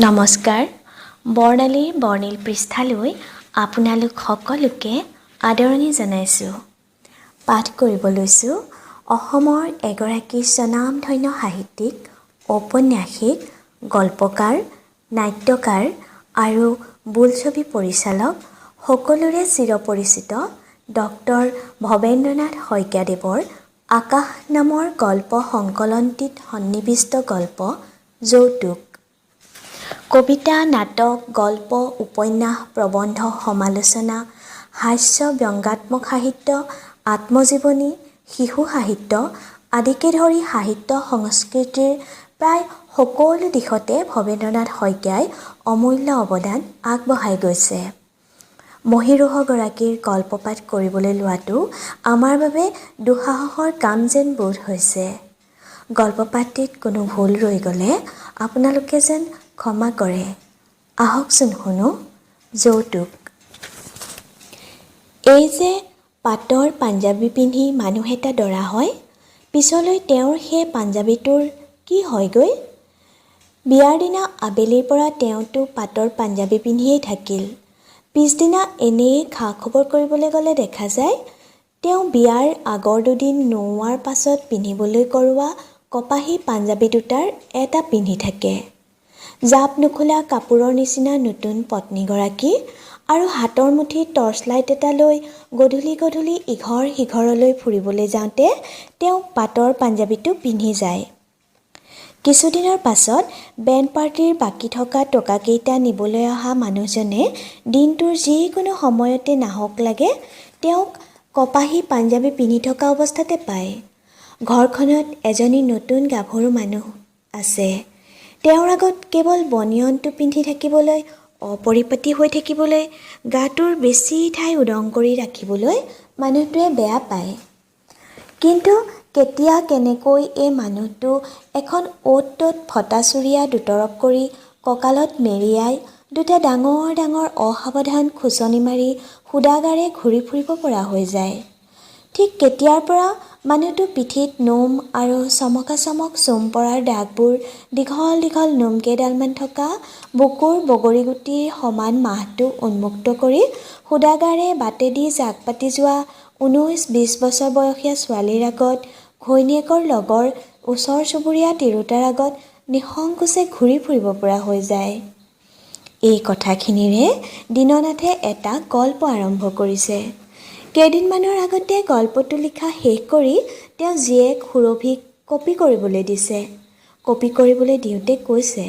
নমস্কাৰ, বৰ্ণালীৰ বৰ্ণিল পৃষ্ঠালৈ আপোনালোক সকলোকে আদৰণি জনাইছোঁ। পাঠ কৰিব লৈছোঁ অসমৰ এগৰাকী স্বনামধন্য সাহিত্যিক, ঔপন্যাসিক, গল্পকাৰ, নাট্যকাৰ আৰু বোলছবি পৰিচালক, সকলোৰে চিৰপৰিচিত ডক্টৰ ভৱেন্দ্ৰনাথ শইকীয়াদেৱৰ আকাশ নামৰ গল্প সংকলনটিত সন্নিৱিষ্ট গল্প যৌতুক। কবিতা, নাটক, গল্প, উপন্যাস, প্ৰবন্ধ, সমালোচনা, হাস্য ব্যংগাত্মক সাহিত্য, আত্মজীৱনী, শিশু সাহিত্য আদিকে ধৰি সাহিত্য সংস্কৃতিৰ প্ৰায় সকলো দিশতে ভৱেন্দ্ৰনাথ শইকীয়াই অমূল্য অৱদান আগবঢ়াই গৈছে। মহীৰূহগৰাকীৰ গল্প পাঠ কৰিবলৈ লোৱাটো আমাৰ বাবে দুঃসাহসৰ কাম যেন বোধ হৈছে। গল্প পাঠটিত কোনো ভুল ৰৈ গ'লে আপোনালোকে যেন ক্ষমা কৰে। আহকচোন শুনো যৌতুক। এই যে পাটৰ পাঞ্জাবী পিন্ধি মানুহ এটা দৰা হয়, পিছলৈ তেওঁৰ সেই পাঞ্জাবীটোৰ কি হয়গৈ? বিয়াৰ দিনা আবেলিৰ পৰা তেওঁতো পাটৰ পাঞ্জাবী পিন্ধিয়েই থাকিল। পিছদিনা এনেয়ে খা-খবৰ কৰিবলৈ গ'লে দেখা যায়, তেওঁ বিয়াৰ আগৰ দুদিন নোওৱাৰ পাছত পিন্ধিবলৈ কৰোৱা কপাহী পাঞ্জাবী দুটাৰ এটা পিন্ধি থাকে। জাপ নোখোলা কাপোৰৰ নিচিনা নতুন পত্নীগৰাকী আৰু হাতৰ মুঠিত টৰ্চ লাইট এটা লৈ গধূলি গধূলি ইঘৰ সিঘৰলৈ ফুৰিবলৈ যাওঁতে তেওঁ পাটৰ পাঞ্জাবীটো পিন্ধি যায়। কিছুদিনৰ পাছত বেণ্ড পাৰ্টীৰ বাকী থকা টকাকেইটা নিবলৈ অহা মানুহজনে দিনটোৰ যিকোনো সময়তে নাহক লাগে, তেওঁক কপাহী পাঞ্জাবী পিন্ধি থকা অৱস্থাতে পায়। ঘৰখনত এজনী নতুন গাভৰু মানুহ আছে। তেওঁৰ আগত কেৱল বনিয়নটো পিন্ধি থাকিবলৈ, অপৰিপাটি হৈ থাকিবলৈ, গাটোৰ বেছি ঠাই উদং কৰি ৰাখিবলৈ মানুহটোৱে বেয়া পায়। কিন্তু কেতিয়া কেনেকৈ এই মানুহটো এখন অ'ত ত'ত ফটা চুৰিয়া দুতৰপ কৰি কঁকালত মেৰিয়াই দুটা ডাঙৰ ডাঙৰ অসাৱধান খোচনি মাৰি সুদাগাৰে ঘূৰি ফুৰিব পৰা হৈ যায়? ঠিক কেতিয়াৰ পৰা মানুহটো পিঠিত নোম আৰু চমকা চমক চোম পৰাৰ দাগবোৰ দীঘল দীঘল নোমকেইডালমান থকা বুকুৰ বগৰী গুটিৰ সমান মাহটো উন্মুক্ত কৰি সুদাগাৰে বাটেদি জাক পাতি যোৱা 19-20 বছৰ বয়সীয়া ছোৱালীৰ আগত, ঘৈণীয়েকৰ লগৰ ওচৰ চুবুৰীয়া তিৰোতাৰ আগত নিঃসংকোচে ঘূৰি ফুৰিব পৰা হৈ যায়? এই কথাখিনিৰে দীননাথে এটা গল্প আৰম্ভ কৰিছে। কেইদিনমানৰ আগতে গল্পটো লিখা শেষ কৰি তেওঁ জীয়েক সুৰভিক কপি কৰিবলৈ দিছে। কপি কৰিবলৈ দিওঁতে কৈছে,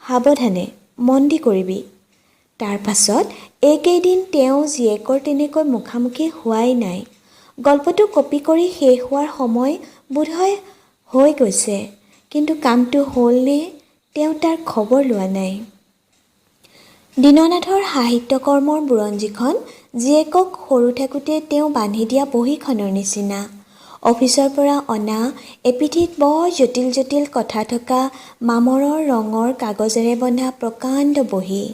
সাৱধানে মন দি কৰিবি। তাৰ পাছত এইকেইদিন তেওঁ জীয়েকৰ তেনেকৈ মুখামুখি হোৱাই নাই। গল্পটো কপি কৰি শেষ হোৱাৰ সময় বোধহয় হৈ গৈছে, কিন্তু কামটো হ'লনে তেওঁ তাৰ খবৰ লোৱা নাই। দীননাথৰ সাহিত্যকৰ্মৰ বুৰঞ্জীখন জীয়েকক সৰু থাকোঁতে তেওঁ বান্ধি দিয়া বহীখনৰ নিচিনা। অফিচৰ পৰা অনা এপিঠিত বৰ জটিল জটিল কথা থকা মামৰৰ ৰঙৰ কাগজেৰে বন্ধা প্ৰকাণ্ড বহী।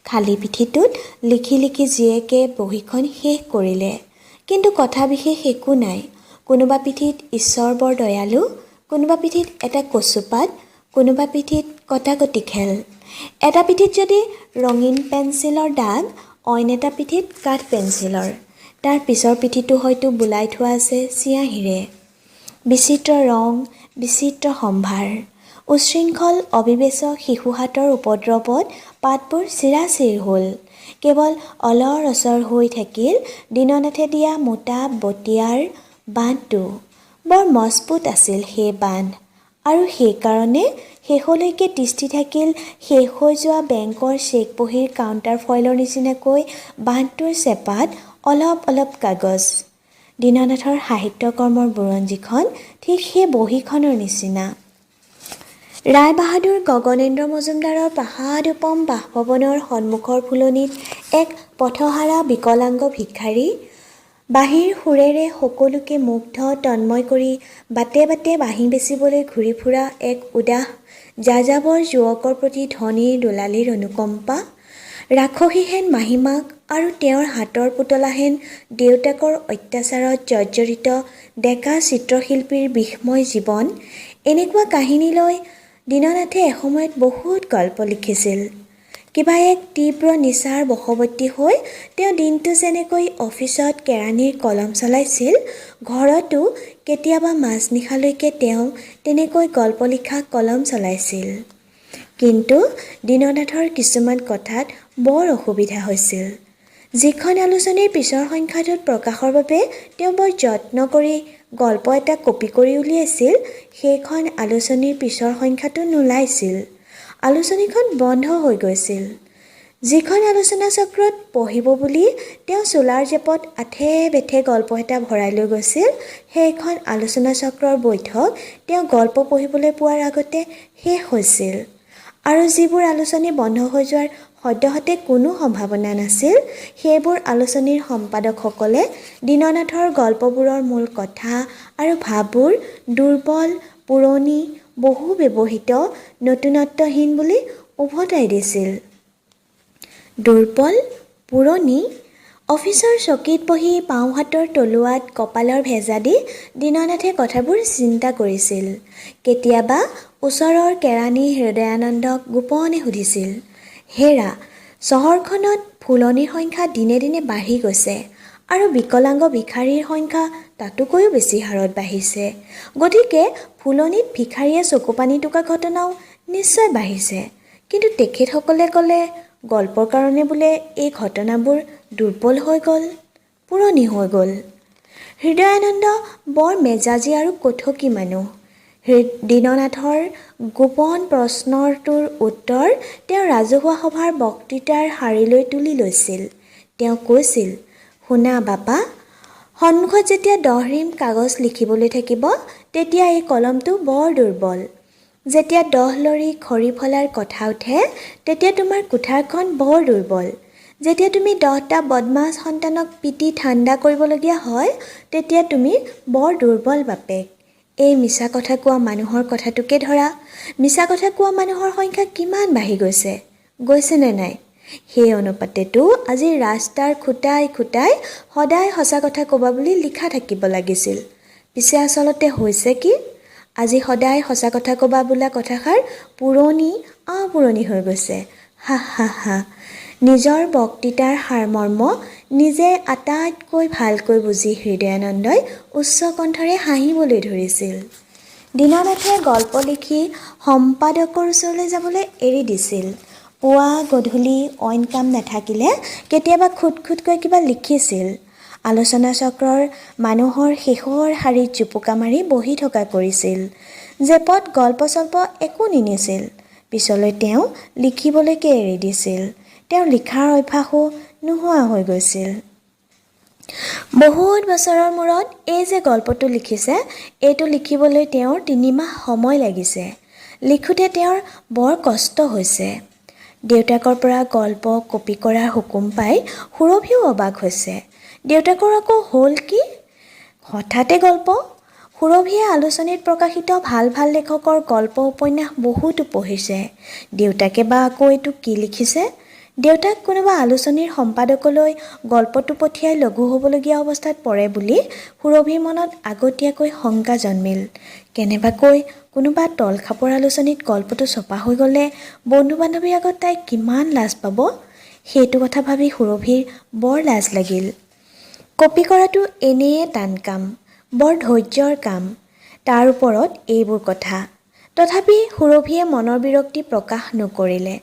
খালী পিঠিটোত লিখি লিখি জীয়েকে বহীখন শেষ কৰিলে, কিন্তু কথা বিশেষ একো নাই। কোনোবা পিঠিত ঈশ্বৰ বৰ দয়ালু, কোনোবা পিঠিত এটা কচুপাত, কোনোবা পিঠিত কটাকটি খেল। এটা পিঠিত যদি ৰঙীন পেঞ্চিলৰ দাগ, অইন এটা পিঠিত কাঠ পেঞ্চিলৰ। তাৰ পিছৰ পিঠিটো হয়তো বোলাই থোৱা আছে চিয়াঁহীৰে। বিচিত্ৰ ৰং, বিচিত্ৰ সম্ভাৰ। উচ্ছৃংখল অবিবেচক শিশুহাতৰ উপদ্ৰৱত পাতবোৰ চিৰাচিৰ হ'ল। কেৱল অলৰ অচৰ হৈ থাকিল দীননাথে দিয়া মোটা বটিয়াৰ বান্ধটো। বৰ মজবুত আছিল সেই বান্ধ, আৰু সেইকাৰণে শেষলৈকে তিষ্ঠি থাকিল। শেষ হৈ যোৱা বেংকৰ চেক বহীৰ কাউণ্টাৰ ফইলৰ নিচিনাকৈ বান্ধটোৰ চেপাত অলপ অলপ কাগজ। দীননাথৰ সাহিত্যকৰ্মৰ বুৰঞ্জীখন ঠিক সেই বহীখনৰ নিচিনা। ৰায়বাহাদুৰ গগনেন্দ্ৰ মজুমদাৰৰ প্ৰাসাদোপম বাসভৱনৰ সন্মুখৰ ফুলনিত এক পথহাৰা বিকলাংগ ভিক্ষাৰী বাঁহীৰ সুৰেৰে সকলোকে মুগ্ধ তন্ময় কৰি বাটে বাটে বাঁহী বেচিবলৈ ঘূৰি ফুৰা এক উদাস যাযাবৰ যুৱকৰ প্ৰতি ধনীৰ দলালীৰ অনুকম্পা, ৰাক্ষসীহেন মাহীমাক আৰু তেওঁৰ হাতৰ পুতলাহেন দেউতাকৰ অত্যাচাৰত জৰ্জৰিত ডেকা চিত্ৰশিল্পীৰ বিষময় জীৱন, এনেকুৱা কাহিনী লৈ দীননাথে এসময়ত বহুত গল্প লিখিছিল। কিবা এক তীব্ৰ নিচাৰ বশৱৰ্তী হৈ তেওঁ দিনটো যেনেকৈ অফিচত কেৰাণীৰ কলম চলাইছিল, ঘৰতো কেতিয়াবা মাজনিশালৈকে তেওঁ তেনেকৈ গল্প লিখা কলম চলাইছিল। কিন্তু দীননাথৰ কিছুমান কথাত বৰ অসুবিধা হৈছিল। যিখন আলোচনীৰ পিছৰ সংখ্যাটোত প্ৰকাশৰ বাবে তেওঁ বৰ যত্ন কৰি গল্প এটা কপি কৰি উলিয়াইছিল, সেইখন আলোচনীৰ পিছৰ সংখ্যাটো নোলাইছিল। আলোচনীখন বন্ধ হৈ গৈছিল। যিখন আলোচনা চক্ৰত পঢ়িব বুলি তেওঁ চোলাৰ জেপত আথে বেথে গল্প এটা ভৰাই লৈ গৈছিল, সেইখন আলোচনা চক্ৰৰ বৈঠক তেওঁ গল্প পঢ়িবলৈ পোৱাৰ আগতে শেষ হৈছিল। আৰু যিবোৰ আলোচনী বন্ধ হৈ যোৱাৰ সদ্যহতে কোনো সম্ভাৱনা নাছিল, সেইবোৰ আলোচনীৰ সম্পাদকসকলে দীননাথৰ গল্পবোৰৰ মূল কথা আৰু ভাববোৰ দুৰ্বল, পুৰণি, বহু ব্যৱহৃত, নতুনত্বহীন বুলি ওভতাই দিছিল। দুৰ্বল, পুৰণি। অফিচৰ চকীত বহি বাওঁহাতৰ তলুৱাত কপালৰ ভেজা দি দীননাথে কথাবোৰ চিন্তা কৰিছিল। কেতিয়াবা ওচৰৰ কেৰাণী হৃদয়ানন্দক গোপনে সুধিছিল, হেৰা, চহৰখনত ফুলনিৰ সংখ্যা দিনে দিনে বাঢ়ি গৈছে আৰু বিকলাংগ ভিখাৰীৰ সংখ্যা তাতোকৈও বেছি হাৰত বাঢ়িছে। গতিকে ফুলনিত ভিখাৰীয়ে চকুপানী টোকা ঘটনাও নিশ্চয় বাঢ়িছে। কিন্তু তেখেতসকলে ক'লে গল্পৰ কাৰণে বোলে এই ঘটনাবোৰ দুৰ্বল হৈ গ'ল, পুৰণি হৈ গ'ল। হৃদয়ানন্দ বৰ মেজাজী আৰু কথকী মানুহ। দীননাথৰ গোপন প্ৰশ্নটোৰ উত্তৰ তেওঁ ৰাজহুৱা সভাৰ বক্তৃতাৰ শাৰীলৈ তুলি লৈছিল। তেওঁ কৈছিল, শুনা বাপা, সন্মুখত যেতিয়া 10 ৰিম কাগজ লিখিবলৈ থাকিব, তেতিয়া এই কলমটো বৰ দুৰ্বল। যেতিয়া 10 লৰি খৰি ফলাৰ কথা উঠে, তেতিয়া তোমাৰ কুঠাৰখন বৰ দুৰ্বল। যেতিয়া তুমি 10টা বদমাছ সন্তানক পিটি ঠাণ্ডা কৰিবলগীয়া হয়, তেতিয়া তুমি বৰ দুৰ্বল বাপেক। এই মিছা কথা কোৱা মানুহৰ কথাটোকে ধৰা। মিছা কথা কোৱা মানুহৰ সংখ্যা কিমান বাঢ়ি গৈছে, গৈছেনে নাই? সেই অনুপাতেতো আজি ৰাস্তাৰ খুঁটাই খুঁটাই সদায় সঁচা কথা ক'বা বুলি লিখা থাকিব লাগিছিল। পিছে আচলতে হৈছে কি, আজি সদায় সঁচা কথা ক'বা বোলা কথাষাৰ পুৰণি আওপুৰণি হৈ গৈছে। হা হা হা। নিজৰ বক্তৃতাৰ সাৰমৰ্ম নিজে আটাইতকৈ ভালকৈ বুজি হৃদয়ানন্দই উচ্চ কণ্ঠৰে হাঁহিবলৈ ধৰিছিল। দীননাথে গল্প লিখি সম্পাদকৰ ওচৰলৈ যাবলৈ এৰি দিছিল। পুৱা গধূলি অইন কাম নাথাকিলে কেতিয়াবা খুট খুটকৈ কিবা লিখিছিল। আলোচনা চক্ৰৰ মানুহৰ শেষৰ শাৰীত জুপুকা মাৰি বহি থকা কৰিছিল। জেপত গল্প চল্প একো নিনিছিল। পিছলৈ তেওঁ লিখিবলৈকে এৰি দিছিল। তেওঁৰ লিখাৰ অভ্যাসো নোহোৱা হৈ গৈছিল। বহুত বছৰৰ মূৰত এই যে গল্পটো লিখিছে, এইটো লিখিবলৈ তেওঁৰ 3 মাহ সময় লাগিছে। লিখোঁতে তেওঁৰ বৰ কষ্ট হৈছে। দেউতাকৰ পৰা গল্প কপি কৰাৰ হুকুম পাই সুৰভিও অবাক হৈছে। দেউতাকৰ আকৌ হ'ল কি, হঠাতে গল্প? সুৰভিয়ে আলোচনীত প্ৰকাশিত ভাল ভাল লেখকৰ গল্প উপন্যাস বহুতো পঢ়িছে। দেউতাকে বা আকৌ এইটো কি লিখিছে? দেউতাক কোনোবা আলোচনীৰ সম্পাদকলৈ গল্পটো পঠিয়াই লঘু হ'বলগীয়া অৱস্থাত পৰে বুলি সুৰভিৰ মনত আগতীয়াকৈ শংকা জন্মিল। কেনেবাকৈ কোনোবা তলখাপৰ আলোচনীত গল্পটো ছপা হৈ গ'লে বন্ধু-বান্ধৱীৰ আগত তাই কিমান লাজ পাব, সেইটো কথা ভাবি সুৰভিৰ বৰ লাজ লাগিল। কপি কৰাটো এনেয়ে টান কাম, বৰ ধৈৰ্যৰ কাম, তাৰ ওপৰত এইবোৰ কথা। তথাপি সুৰভিয়ে মনৰ বিৰক্তি প্ৰকাশ নকৰিলে।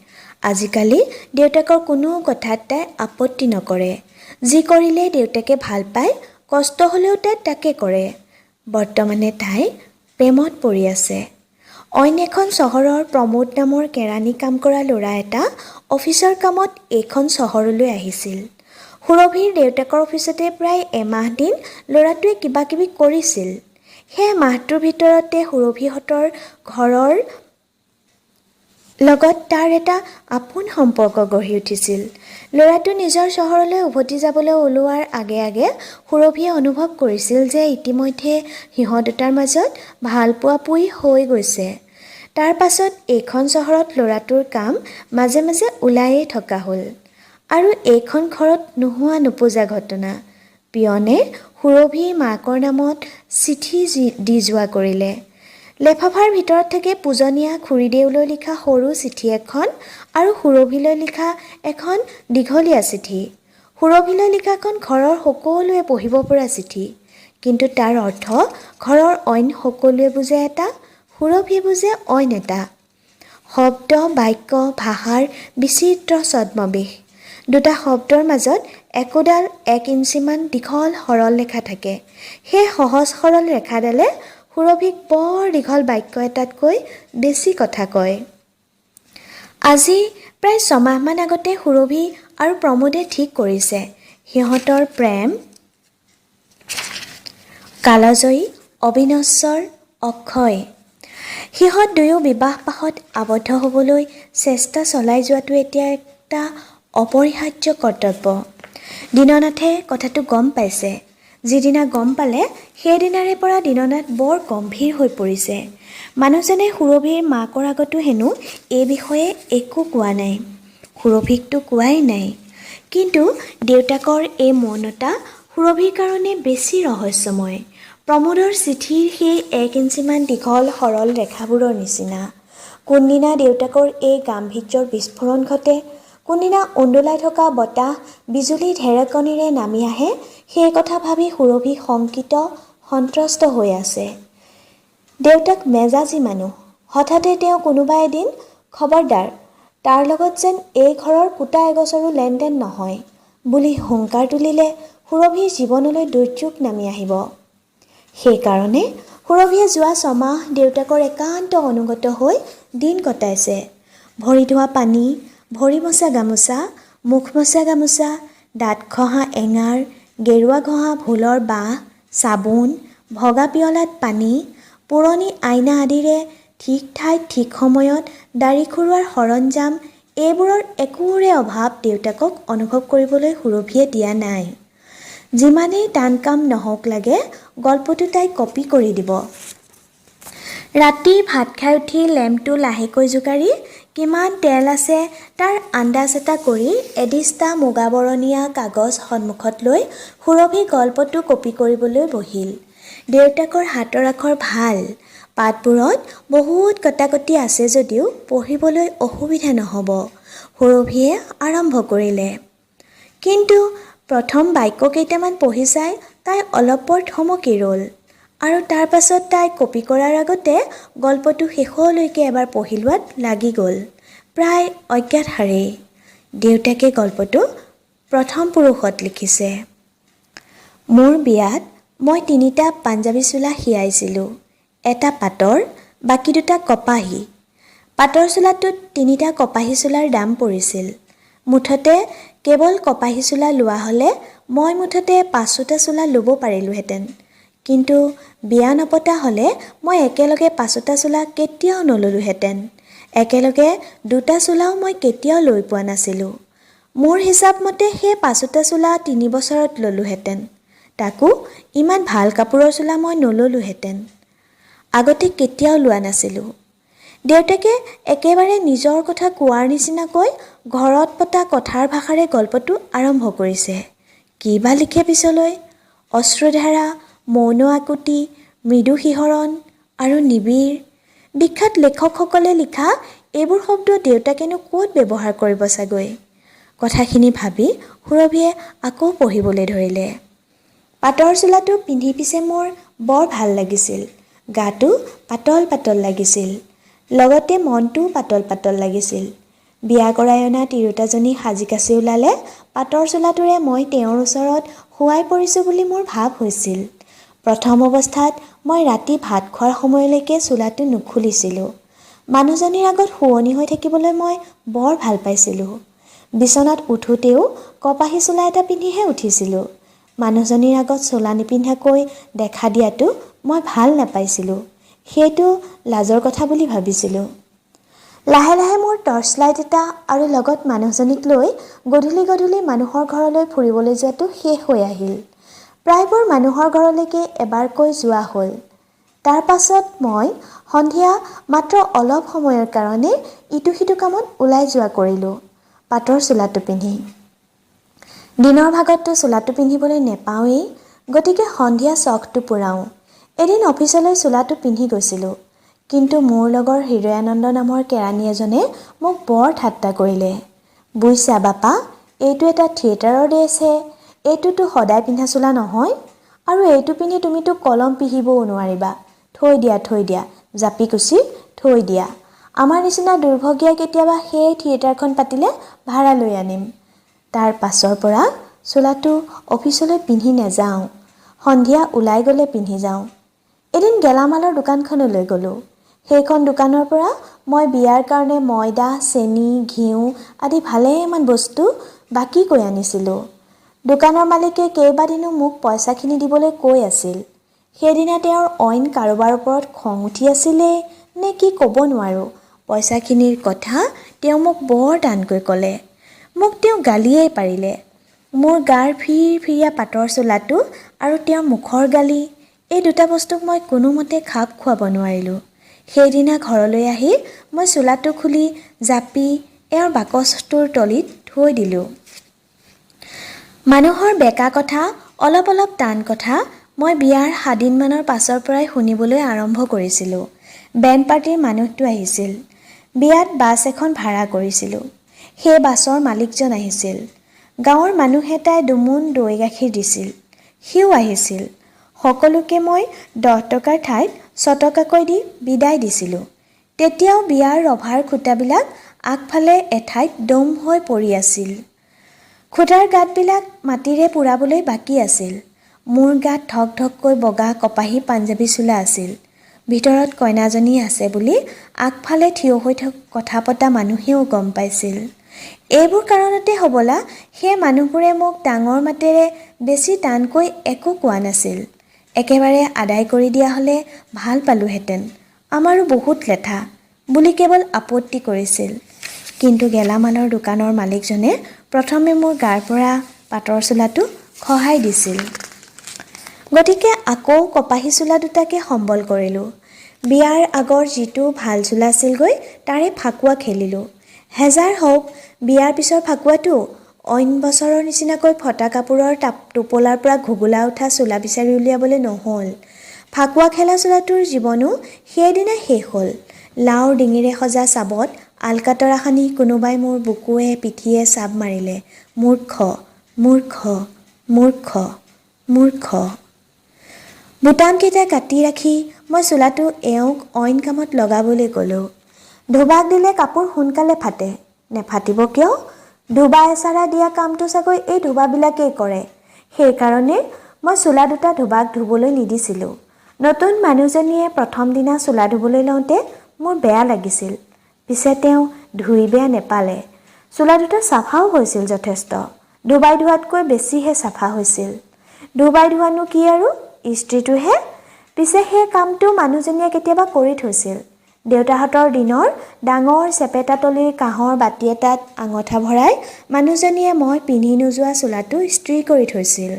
আজিকালি দেউতাকৰ কোনো কথাত তাই আপত্তি নকৰে। যি কৰিলে দেউতাকে ভাল পায়, কষ্ট হ'লেও তাই তাকে কৰে। বৰ্তমানে তাই প্ৰেমত পৰি আছে। অইন এখন চহৰৰ প্ৰমোদ নামৰ কেৰাণী কাম কৰা ল'ৰা এটা অফিচৰ কামত এইখন চহৰলৈ আহিছিল। সুৰভিৰ দেউতাকৰ অফিচতে প্ৰায় এমাহ দিন ল'ৰাটোৱে কিবাকিবি কৰিছিল। সেই মাহটোৰ ভিতৰতে সুৰভিহঁতৰ ঘৰৰ লগত তাৰ এটা আপোন সম্পৰ্ক গঢ়ি উঠিছিল। ল'ৰাটো নিজৰ চহৰলৈ উভতি যাবলৈ ওলোৱাৰ আগে আগে সুৰভিয়ে অনুভৱ কৰিছিল যে ইতিমধ্যে সিহঁত দুটাৰ মাজত ভালপোৱা-পুই হৈ গৈছে। তাৰ পাছত এইখন চহৰত ল'ৰাটোৰ কাম মাজে মাজে ওলায়েই থকা হ'ল। আৰু এইখন ঘৰত নোহোৱা নোপোজা ঘটনা। পিয়নে সুৰভিৰ মাকৰ নামত চিঠি দি যোৱা কৰিলে। লেফাফাৰ ভিতৰত থাকে পূজনীয়া খুৰীদেউলৈ লিখা সৰু চিঠি এখন আৰু সুৰভিলৈ লিখা এখন দীঘলীয়া চিঠি। সুৰভিলৈ লিখাখন ঘৰৰ সকলোৱে পঢ়িব পৰা চিঠি, কিন্তু তাৰ অৰ্থ ঘৰৰ অইন সকলোৱে বুজে এটা, সুৰভিয়ে বুজে অইন এটা। শব্দ, বাক্য, ভাষাৰ বিচিত্ৰ ছদ্মবেশ। দুটা শব্দৰ মাজত একোডাল এক ইঞ্চিমান দীঘল সৰল ৰেখা থাকে। সেই সহজ সৰল ৰেখাডালে সুৰভিক বৰ দীঘল বাক্য এটাতকৈ বেছি কথা কয়। আজি প্ৰায় ছমাহমান আগতে সুৰভি আৰু প্ৰমোদে ঠিক কৰিছে, সিহঁতৰ প্ৰেম কালজয়ী, অবিনশ্বৰ, অক্ষয়। সিহঁত দুয়ো বিবাহপাশত আবদ্ধ হ'বলৈ চেষ্টা চলাই যোৱাটো এতিয়া এটা অপৰিহাৰ্য কৰ্তব্য। দীননাথে কথাটো গম পাইছে। যিদিনা গম পালে, সেইদিনাৰে পৰা দীননাথ বৰ গম্ভীৰ হৈ পৰিছে। মানুহজনে সুৰভিৰ মাকৰ আগতো হেনো এই বিষয়ে একো কোৱা নাই, সুৰভিকতো কোৱাই নাই। কিন্তু দেউতাকৰ এই মৌনতা সুৰভিৰ কাৰণে বেছি ৰহস্যময়, প্ৰমোদৰ চিঠিৰ সেই এক ইঞ্চিমান দীঘল সৰল ৰেখাবোৰৰ নিচিনা। কোনদিনা দেউতাকৰ এই গাম্ভীৰ্যৰ বিস্ফোৰণ ঘটে, কোনদিনা ওন্দোলাই থকা বতাহ বিজুলী ঢেৰেকনিৰে নামি আহে, সেই কথা ভাবি সুৰভি শংকিত, সন্ত্ৰস্ত হৈ আছে। দেউতাক মেজাজী মানুহ। হঠাতে তেওঁ কোনোবা এদিন "খবৰদাৰ, তাৰ লগত যেন এই ঘৰৰ কুটা এগছৰো লেনদেন নহয়" বুলি হুংকাৰ তুলিলে সুৰভিৰ জীৱনলৈ দুৰ্যোগ নামি আহিব। সেইকাৰণে সুৰভিয়ে যোৱা ছমাহ দেউতাকৰ একান্ত অনুগত হৈ দিন কটাইছে। ভৰি ধোৱা পানী, ভৰি মচা গামোচা, মুখ মচা গামোচা, দাঁত ঘঁহা এঙাৰ, গেৰুৱা ঘঁহা ভোলৰ বাঁহ, চাবোন, ভগা পিয়লাত পানী, পুৰণি আইনা আদিৰে ঠিক ঠাইত ঠিক সময়ত দাড়ি খুৰোৱাৰ সৰঞ্জাম, এইবোৰৰ একোৰে অভাৱ দেউতাকক অনুভৱ কৰিবলৈ সুৰভিয়ে দিয়া নাই। যিমানেই টান কাম নহওক লাগে, গল্পটো তাই কপি কৰি দিব। ৰাতি ভাত খাই উঠি লেম্পটো লাহেকৈ জোকাৰি কিমান তেল আছে তাৰ আন্দাজ এটা কৰি এদিস্তা মুগাবৰণীয়া কাগজ সন্মুখত লৈ সুৰভি গল্পটো কপি কৰিবলৈ বহিল। দেউতাকৰ হাতৰ আখৰ ভাল। পাতবোৰত বহুত কটাকটি আছে যদিও পঢ়িবলৈ অসুবিধা নহ'ব। সুৰভিয়ে আৰম্ভ কৰিলে। কিন্তু প্ৰথম বাক্য কেইটামান পঢ়ি চাই তাই অলপ পৰ থমকি ৰ'ল আৰু তাৰ পাছত তাই কপি কৰাৰ আগতে গল্পটো শেষলৈকে এবাৰ পঢ়ি লোৱাত লাগি গ'ল, প্ৰায় অজ্ঞাতসাৰেই। দেউতাকে গল্পটো প্ৰথম পুৰুষত লিখিছে। মোৰ বিয়াত মই তিনিটা পাঞ্জাবী চোলা সিয়াইছিলোঁ। এটা পাটৰ, বাকী দুটা কপাহী। পাটৰ চোলাটোত তিনিটা কপাহী চোলাৰ দাম পৰিছিল। মুঠতে কেৱল কপাহী চোলা লোৱা হ'লে মই মুঠতে পাঁচোটা চোলা ল'ব পাৰিলোঁহেঁতেন। কিন্তু বিয়া নপতা হ'লে মই একেলগে পাঁচোটা চোলা কেতিয়াও নল'লোহেঁতেন। একেলগে দুটা চোলাও মই কেতিয়াও লৈ পোৱা নাছিলোঁ। মোৰ হিচাপ মতে সেই পাঁচোটা চোলা 3 বছৰত ল'লোহেঁতেন। তাকো ইমান ভাল কাপোৰৰ চোলা মই নল'লোহেঁতেন। আগতে কেতিয়াও লোৱা নাছিলোঁ। দেউতাকে একেবাৰে নিজৰ কথা কোৱাৰ নিচিনাকৈ ঘৰত পতা কথাৰ ভাষাৰে গল্পটো আৰম্ভ কৰিছে। কি বা লিখে পিছলৈ! অশ্ৰুধাৰা, মৌন আকুতি, মৃদু শিহৰণ আৰু নিবিড়, বিখ্যাত লেখকসকলে লিখা এইবোৰ শব্দ দেউতাকেনো ক'ত ব্যৱহাৰ কৰিব চাগৈ! কথাখিনি ভাবি সুৰভিয়ে আকৌ পঢ়িবলৈ ধৰিলে। পাটৰ চোলাটো পিন্ধি পিছে মোৰ বৰ ভাল লাগিছিল। গাটো পাতল পাতল লাগিছিল, লগতে মনটোও পাতল পাতল লাগিছিল। বিয়া কৰাই অনা তিৰোতাজনী সাজি কাচি ওলালে পাটৰ চোলাটোৰে মই তেওঁৰ ওচৰত শুৱাই পৰিছোঁ বুলি মোৰ ভাৱ হৈছিল। প্ৰথম অৱস্থাত মই ৰাতি ভাত খোৱাৰ সময়লৈকে চোলাটো নুখুলিছিলোঁ। মানুহজনীৰ আগত শুৱনি হৈ থাকিবলৈ মই বৰ ভাল পাইছিলোঁ। বিচনাত উঠোঁতেও কপাহী চোলা এটা পিন্ধিহে উঠিছিলোঁ। মানুহজনীৰ আগত চোলা নিপিন্ধাকৈ দেখা দিয়াটো মই ভাল নাপাইছিলোঁ। সেইটো লাজৰ কথা বুলি ভাবিছিলোঁ। লাহে লাহে মোৰ টৰ্চ লাইট এটা আৰু লগত মানুহজনীক লৈ গধূলি গধূলি মানুহৰ ঘৰলৈ ফুৰিবলৈ যোৱাটো শেষ হৈ আহিল। প্ৰায়বোৰ মানুহৰ ঘৰলৈকে এবাৰকৈ যোৱা হ'ল। তাৰ পাছত মই সন্ধিয়া মাত্ৰ অলপ সময়ৰ কাৰণে ইটো সিটো কামত ওলাই যোৱা কৰিলোঁ পাটৰ চোলাটো পিন্ধি। দিনৰ ভাগততো চোলাটো পিন্ধিবলৈ নেপাওঁৱেই, গতিকে সন্ধিয়া চখটো পূৰাওঁ। এদিন অফিচলৈ চোলাটো পিন্ধি গৈছিলোঁ। কিন্তু মোৰ লগৰ হৃদয়ানন্দ নামৰ কেৰাণী এজনে মোক বৰ ঠাট্টা কৰিলে। বুইছা বাপা, এইটো এটা থিয়েটাৰৰ ড্ৰেছহে, এইটোতো সদায় পিন্ধা চোলা নহয়, আৰু এইটো পিন্ধি তুমিতো কলম পিহিবও নোৱাৰিবা। থৈ দিয়া, থৈ দিয়া, জাপি কুচি থৈ দিয়া। আমাৰ নিচিনা দুৰ্ভগীয়াই কেতিয়াবা সেই থিয়েটাৰখন পাতিলে ভাড়া লৈ আনিম। তাৰ পাছৰ পৰা চোলাটো অফিচলৈ পিন্ধি নাযাওঁ, সন্ধিয়া ওলাই গ'লে পিন্ধি যাওঁ। এদিন গেলামালৰ দোকানখনলৈ গ'লোঁ। সেইখন দোকানৰ পৰা মই বিয়াৰ কাৰণে ময়দা, চেনি, ঘিউ আদি ভালেমান বস্তু বাকীকৈ আনিছিলোঁ। দোকানৰ মালিকে কেইবাদিনো মোক পইচাখিনি দিবলৈ কৈ আছিল। সেইদিনা তেওঁৰ অইন কাৰোবাৰ ওপৰত খং উঠি আছিলেই নে কি ক'ব নোৱাৰোঁ, পইচাখিনিৰ কথা তেওঁ মোক বৰ টানকৈ ক'লে। মোক তেওঁ গালিয়েই পাৰিলে। মোৰ গাৰ ফিৰফিৰীয়া পাটৰ চোলাটো আৰু তেওঁৰ মুখৰ গালি, এই দুটা বস্তুক মই কোনোমতে খাপ খুৱাব নোৱাৰিলোঁ। সেইদিনা ঘৰলৈ আহি মই চোলাটো খুলি জাপি এওঁৰ বাকচটোৰ তলিত থৈ দিলোঁ। মানুহৰ বেঁকা কথা, অলপ অলপ টান কথা মই বিয়াৰ 7 দিনমানৰ পাছৰ পৰাই শুনিবলৈ আৰম্ভ কৰিছিলোঁ। বেণ্ড পাৰ্টিৰ মানুহটো আহিছিল। বিয়াত বাছ এখন ভাড়া কৰিছিলোঁ। সেই বাছৰ মালিকজন আহিছিল। গাঁৱৰ মানুহ এটাই দুমোন দৈ গাখীৰ দিছিল, সিও আহিছিল। সকলোকে মই 10 টকাৰ ঠাইত 6 টকাকৈ দি বিদায় দিছিলোঁ। তেতিয়াও বিয়াৰ ৰভাৰ খুঁটাবিলাক আগফালে এঠাইত দম হৈ পৰি আছিল। খুঁটাৰ গাঁতবিলাক মাটিৰে পূৰাবলৈ বাকী আছিল। মোৰ গাত ঠক ঠককৈ বগা কপাহী পাঞ্জাবী চোলা আছিল। ভিতৰত কইনাজনী আছে বুলি আগফালে থিয় হৈ কথা পতা মানুহেও গম পাইছিল। এইবোৰ কাৰণতে হ'বলা সেই মানুহবোৰে মোক ডাঙৰ মাতেৰে বেছি টানকৈ একো কোৱা নাছিল। একেবাৰে আদায় কৰি দিয়া হ'লে ভাল পালোঁহেঁতেন, আমাৰো বহুত লেঠা বুলি কেৱল আপত্তি কৰিছিল। কিন্তু গেলামালৰ দোকানৰ মালিকজনে প্ৰথমে মোৰ গাৰ পৰা পাটৰ চোলাটো খহাই দিছিল। গতিকে আকৌ কপাহী চোলা দুটাকে সম্বল কৰিলোঁ। বিয়াৰ আগৰ যিটো ভাল চোলা আছিলগৈ, তাৰে ফাকুৱা খেলিলোঁ। হেজাৰ হওক, বিয়াৰ পিছৰ ফাকুৱাটো অইন বছৰৰ নিচিনাকৈ ফটা কাপোৰৰ টোপোলাৰ পৰা ঘুগুলা উঠা চোলা বিচাৰি উলিয়াবলৈ নহ'ল। ফাকুৱা খেলা চোলাটোৰ জীৱনো সেইদিনাই শেষ হ'ল। লাওৰ ডিঙিৰে সজা চাবত আলকাতৰা সানি কোনোবাই মোৰ বুকুৱে পিঠিয়ে চাব মাৰিলে, মূৰ্খ, মূৰ্খ, মূৰ্খ, মূৰ্খ। বুটামকেইটা কাটি ৰাখি মই চোলাটো এওঁক অইন কামত লগাবলৈ ক'লোঁ। ধোবাক দিলে কাপোৰ সোনকালে ফাটে। নেফাটিব কিয়? ধোবা এচাৰা দিয়া কামটো চাগৈ এই ধোবাবিলাকেই কৰে। সেইকাৰণে মই চোলা দুটা ধোবাক ধুবলৈ নিদিছিলোঁ। নতুন মানুহজনীয়ে প্ৰথম দিনা চোলা ধুবলৈ লওঁতে মোৰ বেয়া লাগিছিল। পিছে তেওঁ ধুই বেয়া নেপালে। চোলা দুটা চাফাও হৈছিল যথেষ্ট, ধোবাই ধোৱাতকৈ বেছিহে চাফা হৈছিল। ধোবাই ধোৱানো কি আৰু, ইস্ত্ৰিটোহে। পিছে সেই কামটো মানুহজনীয়ে কেতিয়াবা কৰি থৈছিল। দেউতাহঁতৰ দিনৰ ডাঙৰ চেপেটা তলিৰ কাঁহৰ বাতি এটাত আঙঠা ভৰাই মানুহজনীয়ে মই পিন্ধি নোযোৱা চোলাটো ইস্ত্ৰি কৰি থৈছিল।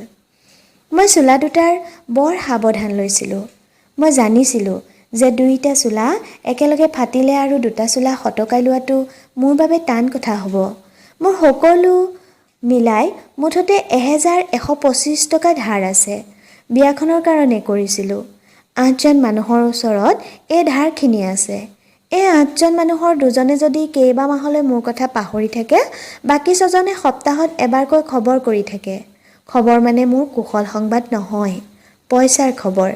মই চোলা দুটাৰ বৰ সাৱধান লৈছিলোঁ। মই জানিছিলোঁ যে দুইটা চোলা একেলগে ফাটিলে আৰু দুটা চোলা সতকাই লোৱাটো মোৰ বাবে টান কথা হ'ব। মোৰ সকলো মিলাই মুঠতে 1125 টকা ধাৰ আছে। বিয়াখনৰ কাৰণে কৰিছিলোঁ। আঠজন মানুহৰ ওচৰত এই ধাৰখিনি আছে। এই আঠজন মানুহৰ দুজনে যদি কেইবামাহলৈ মোৰ কথা পাহৰি থাকে, বাকী ছজনে সপ্তাহত এবাৰকৈ খবৰ কৰি থাকে। খবৰ মানে মোৰ কুশল সংবাদ নহয়, পইচাৰ খবৰ।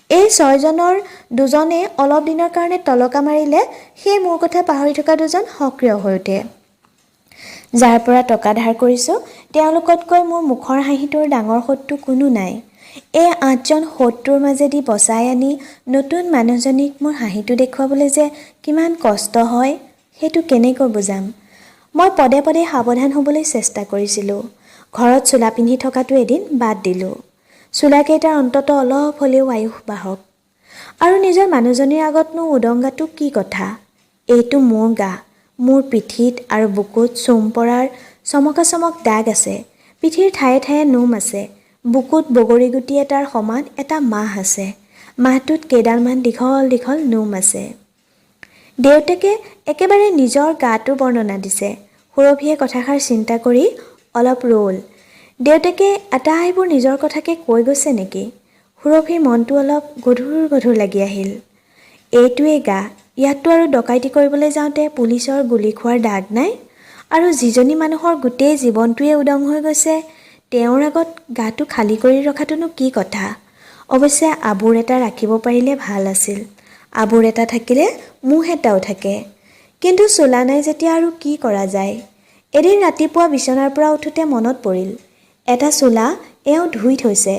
এই ছয়জনৰ দুজনে অলপ দিনৰ কাৰণে টলকা মাৰিলে সেই মোৰ কথা পাহৰি থকা দুজন সক্ৰিয় হৈ উঠে। যাৰ পৰা টকা ধাৰ কৰিছোঁ, তেওঁলোকতকৈ মোৰ মুখৰ হাঁহিটোৰ ডাঙৰ শত্ৰু কোনো নাই। এই আঠজন শত্ৰুৰ মাজেদি বচাই আনি নতুন মানুহজনীক মোৰ হাঁহিটো দেখুৱাবলৈ যে কিমান কষ্ট হয়, সেইটো কেনেকৈ বুজাম? মই পদে পদে সাৱধান হ'বলৈ চেষ্টা কৰিছিলোঁ। ঘৰত চোলা পিন্ধি থকাটো এদিন বাদ দিলোঁ। চোলাকেইটাৰ অন্ততঃ অলপ হ'লেও আয়ুস বাঢ়ক। আৰু নিজৰ মানুহজনীৰ আগতনো উদংগাটো কি কথা? এইটো মোৰ গা। মোৰ পিঠিত আৰু বুকুত চোম পৰাৰ চমকা চমক দাগ আছে। পিঠিৰ ঠায়ে ঠায়ে নোম আছে। বুকুত বগৰী গুটি এটাৰ সমান এটা মাহ আছে। মাহটোত কেইডালমান দীঘল দীঘল নোম আছে। দেউতাকে একেবাৰে নিজৰ গাটোৰ বৰ্ণনা দিছে। সুৰভিয়ে কথাষাৰ চিন্তা কৰি অলপ ৰ'ল। দেউতাকে আটাইবোৰ নিজৰ কথাকে কৈ গৈছে নেকি? সুৰভিৰ মনটো অলপ গধুৰ গধুৰ লাগি আহিল। এইটোৱেই গা, ইয়াততো আৰু ডকাইতি কৰিবলৈ যাওঁতে পুলিচৰ গুলী খোৱাৰ দাগ নাই। আৰু যিজনী মানুহৰ গোটেই জীৱনটোৱে উদং হৈ গৈছে, তেওঁৰ আগত গাটো খালী কৰি ৰখাটোনো কি কথা? অৱশ্যে আবুৰ এটা ৰাখিব পাৰিলে ভাল আছিল। আবুৰ এটা থাকিলে মোহ এটাও থাকে। কিন্তু চোলা নাই যেতিয়া আৰু কি কৰা যায়? এদিন ৰাতিপুৱা বিচনাৰ পৰা উঠোঁতে মনত পৰিল, এটা চোলা এওঁ ধুই থৈছে।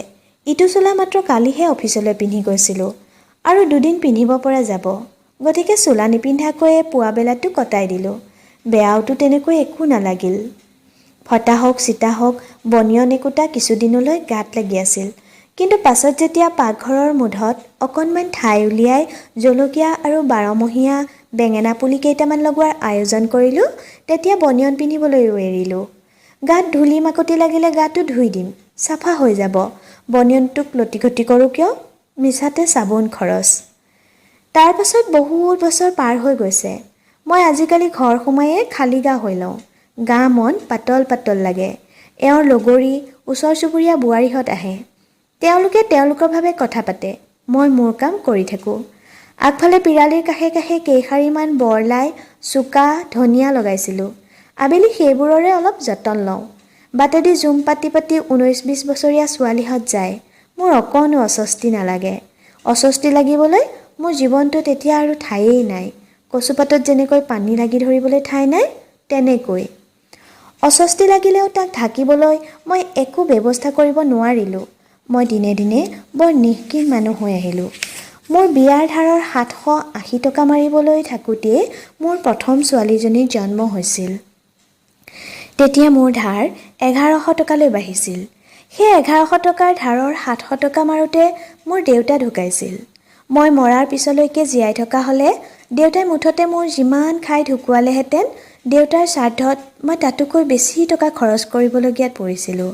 ইটো চোলা মাত্ৰ কালিহে অফিচলৈ পিন্ধি গৈছিলোঁ, আৰু দুদিন পিন্ধিব পৰা যাব। গতিকে চোলা নিপিন্ধাকৈয়ে পুৱাবেলাটো কটাই দিলোঁ। বেয়াওতো তেনেকৈ একো নালাগিল। ফটা হওক চিটা হওক, বনিয়ন একোটা কিছুদিনলৈ গাত লাগি আছিল। কিন্তু পাছত যেতিয়া পাকঘৰৰ মূধত অকণমান ঠাই উলিয়াই জলকীয়া আৰু বাৰমহীয়া বেঙেনা পুলি কেইটামান লগোৱাৰ আয়োজন কৰিলোঁ, তেতিয়া বনিয়ন পিন্ধিবলৈও এৰিলোঁ। গাত ধূলি মাকতি লাগিলে গাটো ধুই দিম, চাফা হৈ যাব। বনিয়নটোক লটিঘটি কৰোঁ কিয়? মিছাতে চাবোন খৰচ। তাৰ পাছত বহুত বছৰ পাৰ হৈ গৈছে। মই আজিকালি ঘৰ সোমায়ে খালী গা হৈ লওঁ। গা মন পাতল পাতল লাগে। এওঁৰ লগৰী, ওচৰ চুবুৰীয়া বোৱাৰীহঁত আহে। তেওঁলোকে তেওঁলোকৰ ভাৱে কথা পাতে, মই মোৰ কাম কৰি থাকোঁ। আগফালে পিৰালিৰ কাষে কাষে কেইশাৰীমান বৰলাই, চুকা, ধনিয়া লগাইছিলোঁ। আবেলি সেইবোৰৰে অলপ যতন লওঁ। বাটেদি জুম পাতি পাতি 19-20 বছৰীয়া ছোৱালীহঁত যায়। মোৰ অকণো অস্বস্তি নালাগে। অস্বস্তি লাগিবলৈ মোৰ জীৱনটোত এতিয়া আৰু ঠায়েই নাই। কচুপাতত যেনেকৈ পানী লাগি ধৰিবলৈ ঠাই নাই, তেনেকৈ। অস্বস্তি লাগিলেও তাক ঢাকিবলৈ মই একো ব্যৱস্থা কৰিব নোৱাৰিলোঁ। মই দিনে দিনে বৰ নিষ্কিন মানুহ হৈ আহিলোঁ। মোৰ বিয়াৰ ধাৰৰ 780 টকা মাৰিবলৈ থাকোঁতেই মোৰ প্ৰথম ছোৱালীজনীৰ জন্ম হৈছিল। তেতিয়া মোৰ ধাৰ 1100 টকালৈ বাঢ়িছিল। সেই 1100 টকাৰ ধাৰৰ 700 টকা মাৰোঁতে মোৰ দেউতা ঢুকাইছিল। মই মৰাৰ পিছলৈকে জীয়াই থকা হ'লে দেউতাই মুঠতে মোৰ যিমান খাই ঢুকুৱালেহেঁতেন, দেউতাৰ শ্ৰাদ্ধত মই তাতোকৈ বেছি টকা খৰচ কৰিবলগীয়াত পৰিছিলোঁ।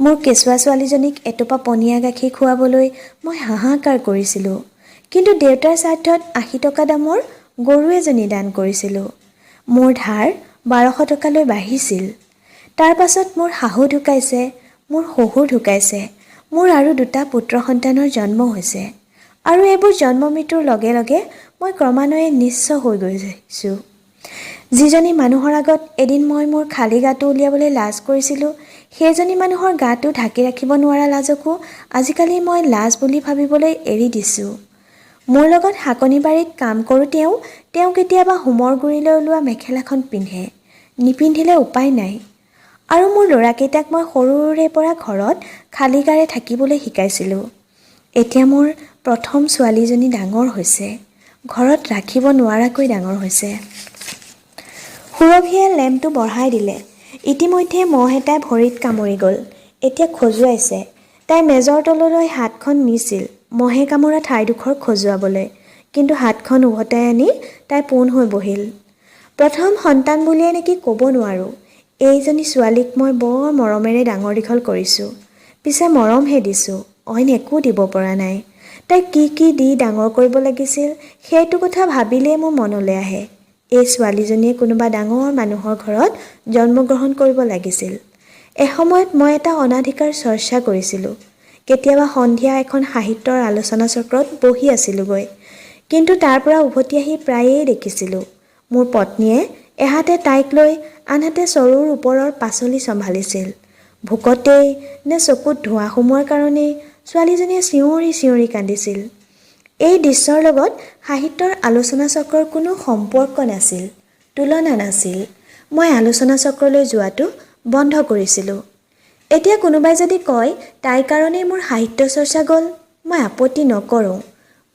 মোৰ কেঁচুৱা ছোৱালীজনীক এটোপা পনীয়া গাখীৰ খুৱাবলৈ মই হাহাকাৰ কৰিছিলোঁ, কিন্তু দেউতাৰ শ্ৰাদ্ধত 80 টকা দামৰ গৰু এজনী দান কৰিছিলোঁ। মোৰ ধাৰ 1200 টকালৈ বাঢ়িছিল। তাৰ পাছত মোৰ শাহু ঢুকাইছে, মোৰ শহুৰ ঢুকাইছে, মোৰ আৰু দুটা পুত্ৰ সন্তানৰ জন্ম হৈছে, আৰু এইবোৰ জন্ম মৃত্যুৰ লগে লগে মই ক্ৰমান্বয়ে নিঃস্ব হৈ গৈছোঁ। যিজনী মানুহৰ আগত এদিন মই মোৰ খালী গাটো উলিয়াবলৈ লাজ কৰিছিলোঁ, সেইজনী মানুহৰ গাটো ঢাকি ৰাখিব নোৱাৰা লাজকো আজিকালি মই লাজ বুলি ভাবিবলৈ এৰি দিছোঁ। মোৰ লগত শাকনিবাৰীত কাম কৰোঁতেও তেওঁ কেতিয়াবা হোমৰ গুৰিলৈ ওলোৱা মেখেলাখন পিন্ধে, নিপিন্ধিলে উপায় নাই। আৰু মোৰ ল'ৰাকেইটাক মই সৰুৰে পৰা ঘৰত খালী গাৰে থাকিবলৈ শিকাইছিলোঁ। এতিয়া মোৰ প্ৰথম ছোৱালীজনী ডাঙৰ হৈছে, ঘৰত ৰাখিব নোৱাৰাকৈ ডাঙৰ হৈছে। সুৰভিয়ে লেম্পটো বঢ়াই দিলে। ইতিমধ্যে মহ এটাই ভৰিত কামুৰি গ'ল, এতিয়া খজুৱাইছে। তাই মেজৰ তললৈ হাতখন নিছিল মহে কামোৰা ঠাইডোখৰ খজুৱাবলৈ, কিন্তু হাতখন উভতাই আনি তাই পোন হৈ বহিল। প্ৰথম সন্তান বুলিয়ে নেকি ক'ব নোৱাৰোঁ, এইজনী ছোৱালীক মই বৰ মৰমেৰে ডাঙৰ দীঘল কৰিছোঁ। পিছে মৰমহে দিছোঁ, অইন একো দিব পৰা নাই। তাইক কি কি দি ডাঙৰ কৰিব লাগিছিল সেইটো কথা ভাবিলেই মোৰ মনলৈ আহে, এই ছোৱালীজনীয়ে কোনোবা ডাঙৰ মানুহৰ ঘৰত জন্মগ্ৰহণ কৰিব লাগিছিল। এসময়ত মই এটা অনাধিকাৰ চৰ্চা কৰিছিলোঁ। কেতিয়াবা সন্ধিয়া এখন সাহিত্যৰ আলোচনা চক্ৰত বহি আছিলোঁগৈ, কিন্তু তাৰ পৰা উভতি আহি প্ৰায়েই দেখিছিলোঁ মোৰ পত্নীয়ে এহাতে তাইক লৈ আনহাতে চৰুৰ ওপৰৰ পাচলি চম্ভালিছিল। ভোকতেই নে চকুত ধোঁৱা সোমোৱাৰ কাৰণেই ছোৱালীজনীয়ে চিঞৰি চিঞৰি কান্দিছিল। এই দৃশ্যৰ লগত সাহিত্যৰ আলোচনা চক্ৰৰ কোনো সম্পৰ্ক নাছিল, তুলনা নাছিল। মই আলোচনা চক্ৰলৈ যোৱাটো বন্ধ কৰিছিলোঁ। এতিয়া কোনোবাই যদি কয় তাইৰ কাৰণেই মোৰ সাহিত্য চৰ্চা গ'ল, মই আপত্তি নকৰোঁ।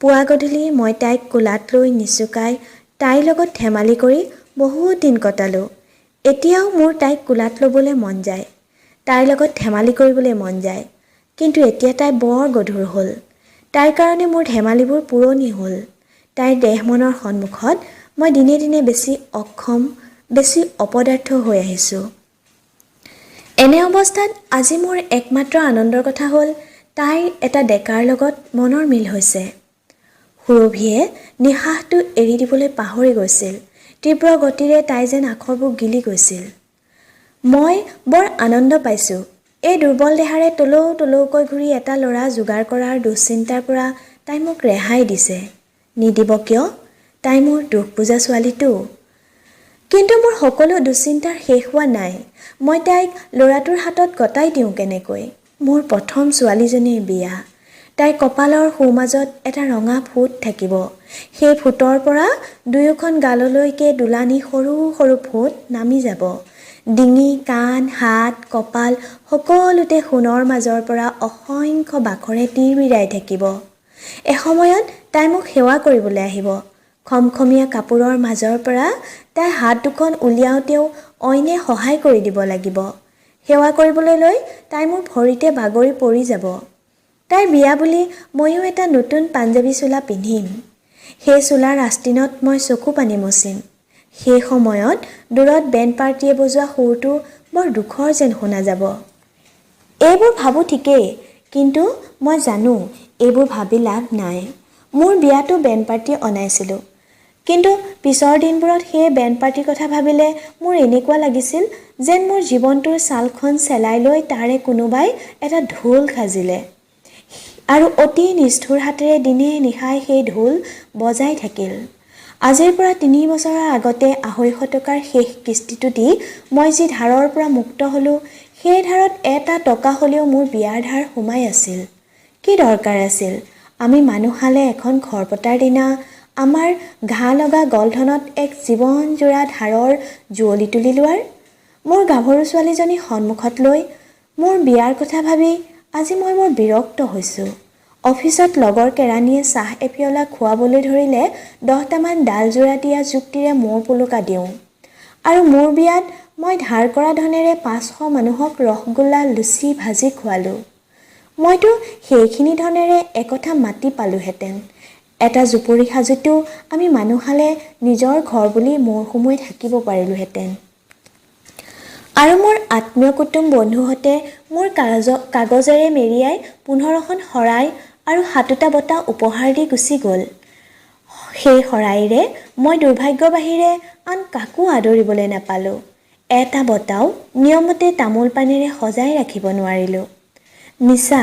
পুৱা গধূলি মই তাইক কোলাত লৈ নিচুকাই তাইৰ লগত ধেমালি কৰি বহুত দিন কটালোঁ। এতিয়াও মোৰ তাইক কোলাত ল'বলৈ মন যায়, তাইৰ লগত ধেমালি কৰিবলৈ মন যায়। কিন্তু এতিয়া তাই বৰ গধুৰ হ'ল। তাইৰ কাৰণে মোৰ ধেমালিবোৰ পুৰণি হ'ল। তাইৰ দেহ মনৰ সন্মুখত মই দিনে দিনে বেছি অক্ষম, বেছি অপদাৰ্থ হৈ আহিছোঁ। এনে অৱস্থাত আজি মোৰ একমাত্ৰ আনন্দৰ কথা হ'ল তাইৰ এটা ডেকাৰ লগত মনৰ মিল হৈছে। সুৰভিয়ে নিশাহটো এৰি দিবলৈ পাহৰি গৈছিল। তীব্ৰ গতিৰে তাই যেন আখৰবোৰ গিলি গৈছিল। মই বৰ আনন্দ পাইছোঁ। এই দুৰ্বল দেহাৰে টলৌ টলৌকৈ ঘূৰি এটা ল'ৰা যোগাৰ কৰাৰ দুশ্চিন্তাৰ পৰা তাই মোক ৰেহাই দিছে। নিদিব কিয়? তাই মোৰ দুখ বুজা ছোৱালীটো। কিন্তু মোৰ সকলো দুশ্চিন্তাৰ শেষ হোৱা নাই। মই তাইক ল'ৰাটোৰ হাতত গতাই দিওঁ কেনেকৈ? মোৰ প্ৰথম ছোৱালীজনীৰ বিয়া। তাইৰ কপালৰ সোঁমাজত এটা ৰঙা ফোঁট থাকিব। সেই ফোঁটৰ পৰা দুয়োখন গাললৈকে দুলানি সৰু সৰু ফোঁট নামি যাব। ডিঙি, কাণ, হাত, কপাল সকলোতে সোণৰ মাজৰ পৰা অসংখ্য বাখৰে তিৰবিৰাই থাকিব। এসময়ত তাই মোক সেৱা কৰিবলৈ আহিব। খমখমীয়া কাপোৰৰ মাজৰ পৰা তাই হাত দুখন উলিয়াওঁতেও অইনে সহায় কৰি দিব লাগিব। সেৱা কৰিবলৈ লৈ তাই মোৰ ভৰিতে বাগৰি পৰি যাব। তাইৰ বিয়া বুলি ময়ো এটা নতুন পাঞ্জাবী চোলা পিন্ধিম। সেই চোলাৰ আস্তিনত মই চকু পানী মচিম। সেই সময়ত দূৰত বেণ্ড পাৰ্টিয়ে বজোৱা সুৰটো বৰ দুখৰ যেন শুনা যাব। এইবোৰ ভাবোঁ ঠিকেই, কিন্তু মই জানো এইবোৰ ভাবি লাভ নাই। মোৰ বিয়াতো বেণ্ড পাৰ্টি অনাইছিলোঁ, কিন্তু পিছৰ দিনবোৰত সেই বেণ্ড পাৰ্টিৰ কথা ভাবিলে মোৰ এনেকুৱা লাগিছিল যেন মোৰ জীৱনটোৰ ছালখন চেলাই লৈ তাৰে কোনোবাই এটা ঢোল সাজিলে আৰু অতি নিষ্ঠুৰ হাতেৰে দিনে নিশাই সেই ঢোল বজাই থাকিল। আজিৰ পৰা 3 বছৰৰ আগতে 250 টকাৰ শেষ কিস্তিটো দি মই যি ধাৰৰ পৰা মুক্ত হ'লোঁ, সেই ধাৰত এটা টকা হ'লেও মোৰ বিয়াৰ ধাৰ সোমাই আছিল। কি দৰকাৰ আছিল আমি মানুহহালে এখন ঘৰ পতাৰ দিনা আমাৰ ঘাঁ লগা গলধনত এক জীৱনজোৰা ধাৰৰ যুঁৱলি তুলি লোৱাৰ? মোৰ গাভৰু ছোৱালীজনী সন্মুখত লৈ মোৰ বিয়াৰ কথা ভাবি আজি মই বৰ বিৰক্ত হৈছোঁ। অফিচত লগৰ কেৰাণীয়ে চাহ এপিয়লা খুৱাবলৈ ধৰিলে 10টামান ডাল যোৰা দিয়া যুক্তিৰে মূৰ পোলোকা দিওঁ। আৰু মোৰ বিয়াত মই ধাৰ কৰা ধনেৰে 500 মানুহক ৰসগোল্লা, লুচি, ভাজি খুৱালোঁ। মইতো সেইখিনি ধনেৰে একঠা মাটি পালোঁহেঁতেন। এটা জুপুৰি সাজোঁতেও আমি মানুহহালে নিজৰ ঘৰ বুলি মূৰ সুমুৱাই থাকিব পাৰিলোঁহেঁতেন। আৰু মোৰ আত্মীয় কুটুম বন্ধুহঁতে মোৰ কাগজেৰে মেৰিয়াই 15খন শৰাই আৰু 7টা বঁটা উপহাৰ দি গুচি গ'ল। সেই শৰাইৰে মই দুৰ্ভাগ্যৰ বাহিৰে আন কাকো আদৰিবলৈ নাপালোঁ। এটা বঁটাও নিয়মমতে তামোল পাণেৰে সজাই ৰাখিব নোৱাৰিলোঁ। মিছা,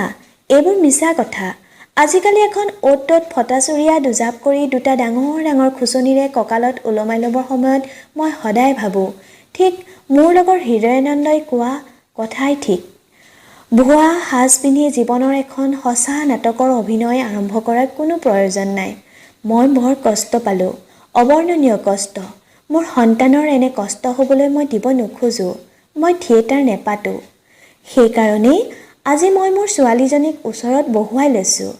এইবোৰ মিছা কথা। আজিকালি এখন অ'ত ত'ত ফটা চুৰিয়া দুজাপ কৰি দুটা ডাঙৰ ডাঙৰ খোচনিৰে কঁকালত ওলমাই ল'বৰ সময়ত মই সদায় ভাবোঁ, ঠিক মোৰ লগৰ হৃদয়ানন্দই কোৱা কথাই ঠিক। ভুৱা সাজ পিন্ধি জীৱনৰ এখন সঁচা নাটকৰ অভিনয় আৰম্ভ কৰাৰ কোনো প্ৰয়োজন নাই। মই বৰ কষ্ট পালোঁ, অবৰ্ণনীয় কষ্ট। মোৰ সন্তানৰ এনে কষ্ট হ'বলৈ মই দিব নোখোজোঁ। মই থিয়েটাৰ নেপাতোঁ। সেইকাৰণেই আজি মই মোৰ ছোৱালীজনীক ওচৰত বহুৱাই লৈছোঁ।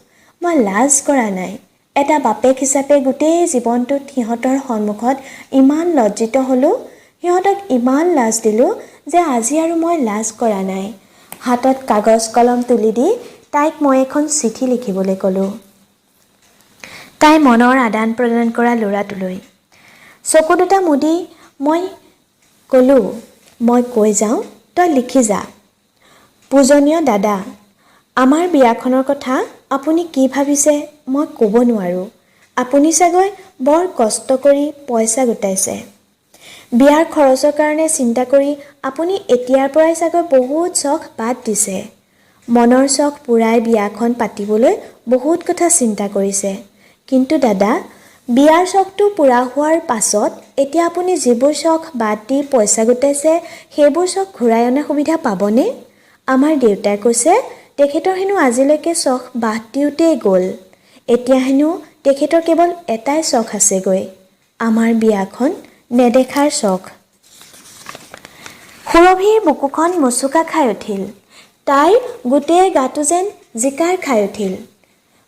মই লাজ কৰা নাই। এটা বাপেক হিচাপে গোটেই জীৱনটোত সিহঁতৰ সন্মুখত ইমান লজ্জিত হ'লোঁ, সিহঁতক ইমান লাজ দিলোঁ যে আজি আৰু মই লাজ কৰা নাই। হাতত কাগজ কলম তুলি দি তাইক মই এখন চিঠি লিখিবলৈ ক'লোঁ, তাই মনৰ আদান প্ৰদান কৰা ল'ৰাটোলৈ। চকু দুটা মুদি মই ক'লোঁ, মই কৈ যাওঁ, তই লিখি যা। পূজনীয় দাদা, আমাৰ বিয়াখনৰ কথা আপুনি কি ভাবিছে মই ক'ব নোৱাৰোঁ। আপুনি চাগৈ বৰ কষ্ট কৰি পইচা গোটাইছে। বিয়াৰ খৰচৰ কাৰণে চিন্তা কৰি আপুনি এতিয়াৰ পৰাই চাগৈ বহুত চখ বাদ দিছে। মনৰ চখ পূৰাই বিয়াখন পাতিবলৈ বহুত কথা চিন্তা কৰিছে। কিন্তু দাদা, বিয়াৰ চখটো পূৰা হোৱাৰ পাছত এতিয়া আপুনি যিবোৰ চখ বাদ দি পইচা গোটাইছে, সেইবোৰ চখ ঘূৰাই অনাৰ সুবিধা পাবনে? আমাৰ দেউতাই কৈছে তেখেতৰ হেনো আজিলৈকে চখ বাদ দিওঁতেই গ'ল। এতিয়া হেনো তেখেতৰ কেৱল এটাই চখ আছেগৈ, আমাৰ বিয়াখন নেদেখাৰ চখ। সুৰভিৰ বুকুখন মোচোকা খাই উঠিল। তাইৰ গোটেই গাটো যেন জিকাৰ খাই উঠিল।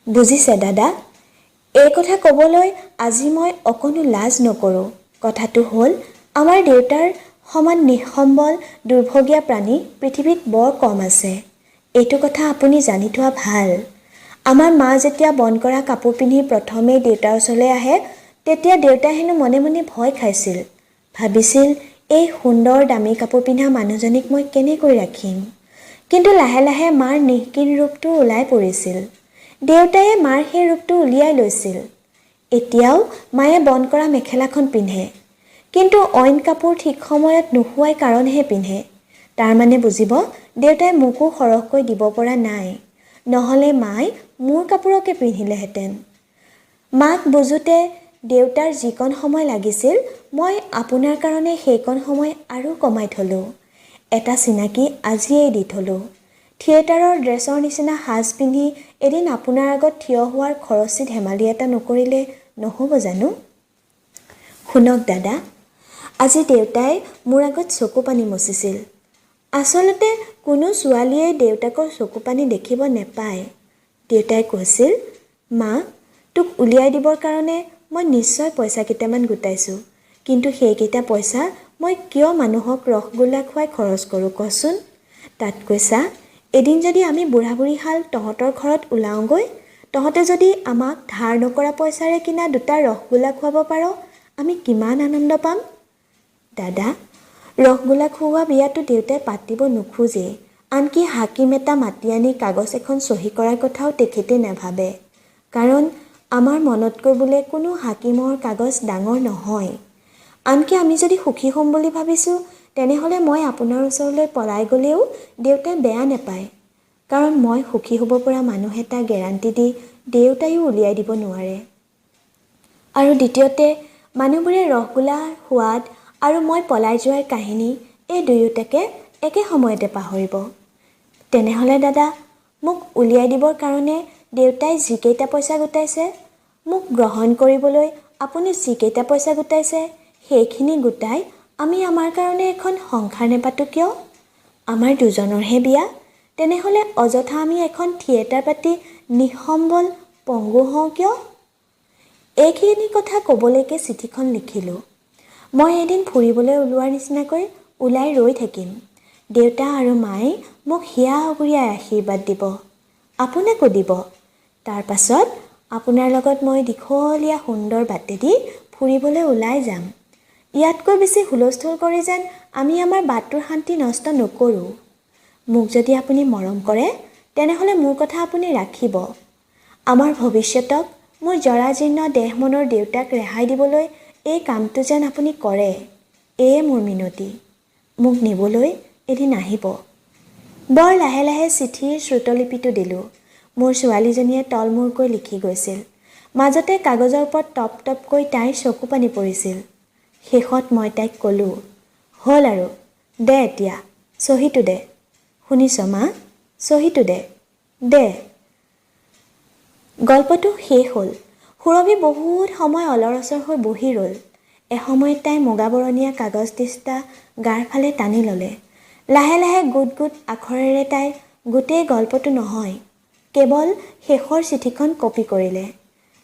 বুজিছে দাদা, এই কথা ক'বলৈ আজি মই অকণো লাজ নকৰোঁ। কথাটো হ'ল, আমাৰ দেউতাৰ সমান নিঃসম্বল দুৰ্ভগীয়া প্ৰাণী পৃথিৱীত বৰ কম আছে। এইটো কথা আপুনি জানি থোৱা ভাল। আমাৰ মা যেতিয়া বন কৰা কাপোৰ পিন্ধি প্ৰথমেই দেউতাৰ ওচৰলৈ আহে, তেতিয়া দেউতাই হেনো মনে মনে ভয় খাইছিল। ভাবিছিল, এই সুন্দৰ দামী কাপোৰ পিন্ধা মানুহজনীক মই কেনেকৈ ৰাখিম? কিন্তু লাহে লাহে মাৰ নিষ্কিন ৰূপটো ওলাই পৰিছিল। দেউতায়ে মাৰ সেই ৰূপটো উলিয়াই লৈছিল। এতিয়াও মায়ে বন কৰা মেখেলাখন পিন্ধে, কিন্তু অইন কাপোৰ ঠিক সময়ত নোহোৱাই কাৰণেহে পিন্ধে। তাৰমানে বুজিব, দেউতাই মোকো সৰহকৈ দিব পৰা নাই, নহ'লে মায়ে মোৰ কাপোৰকে পিন্ধিলেহেঁতেন। মাক বুজোঁতে দেউতাৰ যিকণ সময় লাগিছিল, মই আপোনাৰ কাৰণে সেইকণ সময় আৰু কমাই থ'লোঁ। এটা চিনাকি আজিয়েই দি থ'লোঁ। থিয়েটাৰৰ ড্ৰেছৰ নিচিনা সাজ পিন্ধি এদিন আপোনাৰ আগত থিয় হোৱাৰ খৰচী ধেমালি এটা নকৰিলে নহ'ব জানো? শুনক দাদা, আজি দেউতাই মোৰ আগত চকু পানী মচিছিল। আচলতে কোনো ছোৱালীয়ে দেউতাকৰ চকু পানী দেখিব নেপায়। দেউতাই কৈছিল, মা, তোক উলিয়াই দিবৰ কাৰণে মই নিশ্চয় পইচা কেইটামান গোটাইছোঁ, কিন্তু সেইকেইটা পইচা মই কিয় মানুহক ৰসগোল্লা খুৱাই খৰচ কৰোঁ কচোন? তাতকৈ চা, এদিন যদি আমি বুঢ়া বুঢ়ীহাল তহঁতৰ ঘৰত ওলাওঁগৈ, তহঁতে যদি আমাক ধাৰ নকৰা পইচাৰে কিনা দুটা ৰসগোল্লা খুৱাব পাৰ, আমি কিমান আনন্দ পাম। দাদা, ৰসগোল্লা খুওৱা বিয়াটো দেউতাই পাতিব নোখোজেই। আনকি হাকিম এটা মাতি আনি কাগজ এখন চহী কৰাৰ কথাও তেখেতে নাভাবে, কাৰণ আমাৰ মনতকৈ বোলে কোনো হাকিমৰ কাগজ ডাঙৰ নহয়। আনকি আমি যদি সুখী হ'ম বুলি ভাবিছোঁ, তেনেহ'লে মই আপোনাৰ ওচৰলৈ পলাই গ'লেও দেউতাই বেয়া নাপায়, কাৰণ মই সুখী হ'ব পৰা মানুহ এটা গেৰাণ্টি দি দেউতাইও উলিয়াই দিব নোৱাৰে। আৰু দ্বিতীয়তে, মানুহবোৰে ৰসগোল্লাৰ সোৱাদ আৰু মই পলাই যোৱাৰ কাহিনী এই দুয়োটাকে একে সময়তে পাহৰিব। তেনেহ'লে দাদা, মোক উলিয়াই দিবৰ কাৰণে দেউতাই যিকেইটা পইচা গোটাইছে, মোক গ্ৰহণ কৰিবলৈ আপুনি যিকেইটা পইচা গোটাইছে, সেইখিনি গোটাই আমি আমাৰ কাৰণে এখন সংসাৰ নেপাতোঁ কিয়? আমাৰ দুজনৰহে বিয়া, তেনেহ'লে অযথা আমি এখন থিয়েটাৰ পাতি নিঃসম্বল পংগু হওঁ কিয়? এইখিনি কথা ক'বলৈকে চিঠিখন লিখিলোঁ। মই এদিন ফুৰিবলৈ ওলোৱাৰ নিচিনাকৈ ওলাই ৰৈ থাকিম। দেউতা আৰু মায়ে মোক হিয়া উবুৰিয়াই আশীৰ্বাদ দিব, আপোনাকো দিব। তাৰ পাছত আপোনাৰ লগত মই দীঘলীয়া সুন্দৰ বাটেদি ফুৰিবলৈ ওলাই যাম। ইয়াতকৈ বেছি হুলস্থুল কৰি যেন আমি আমাৰ বাটটোৰ শান্তি নষ্ট নকৰোঁ। মোক যদি আপুনি মৰম কৰে, তেনেহ'লে মোৰ কথা আপুনি ৰাখিব। আমাৰ ভৱিষ্যতক, মোৰ জৰাজীৰ্ণ দেহ মনৰ দেউতাক ৰেহাই দিবলৈ এই কামটো যেন আপুনি কৰে, এয়ে মোৰ মিনতি। মোক নিবলৈ এদিন আহিব। বৰ লাহে লাহে চিঠিৰ শ্ৰুতলিপিটো দিলোঁ। মোৰ ছোৱালীজনীয়ে তলমূৰকৈ লিখি গৈছিল। মাজতে কাগজৰ ওপৰত টপ টপকৈ তাইৰ চকু পানী পৰিছিল। শেষত মই তাইক ক'লোঁ, হ'ল আৰু দে, এতিয়া চহীটো দে। শুনিছ মা, চহীটো দে দে। গল্পটো শেষ হ'ল। সুৰভি বহুত সময় অলৰঅচৰ হৈ বহি ৰ'ল। এসময়ত তাই মুগাবৰণীয়া কাগজ দিস্তা গাৰ ফালে টানি ল'লে। লাহে লাহে গোট গোট আখৰেৰে তাই গোটেই গল্পটো নহয়, কেৱল শেষৰ চিঠিখন কপি কৰিলে।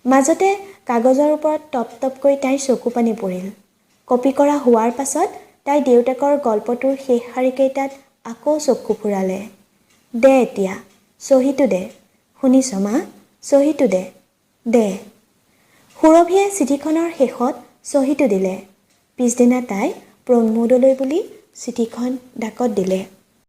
মাজতে কাগজৰ ওপৰত টপ টপকৈ তাইৰ চকু পানী পৰিল। কপি কৰা হোৱাৰ পাছত তাই দেউতাকৰ গল্পটোৰ শেষ শাৰীকেইটাত আকৌ চকু ফুৰালে। দে এতিয়া চহীটো দে। শুনিছ মা, চহীটো দে দে। সুৰভিয়ে চিঠিখনৰ শেষত চহীটো দিলে। পিছদিনা তাই প্ৰমোদলৈ বুলি চিঠিখন ডাকত দিলে।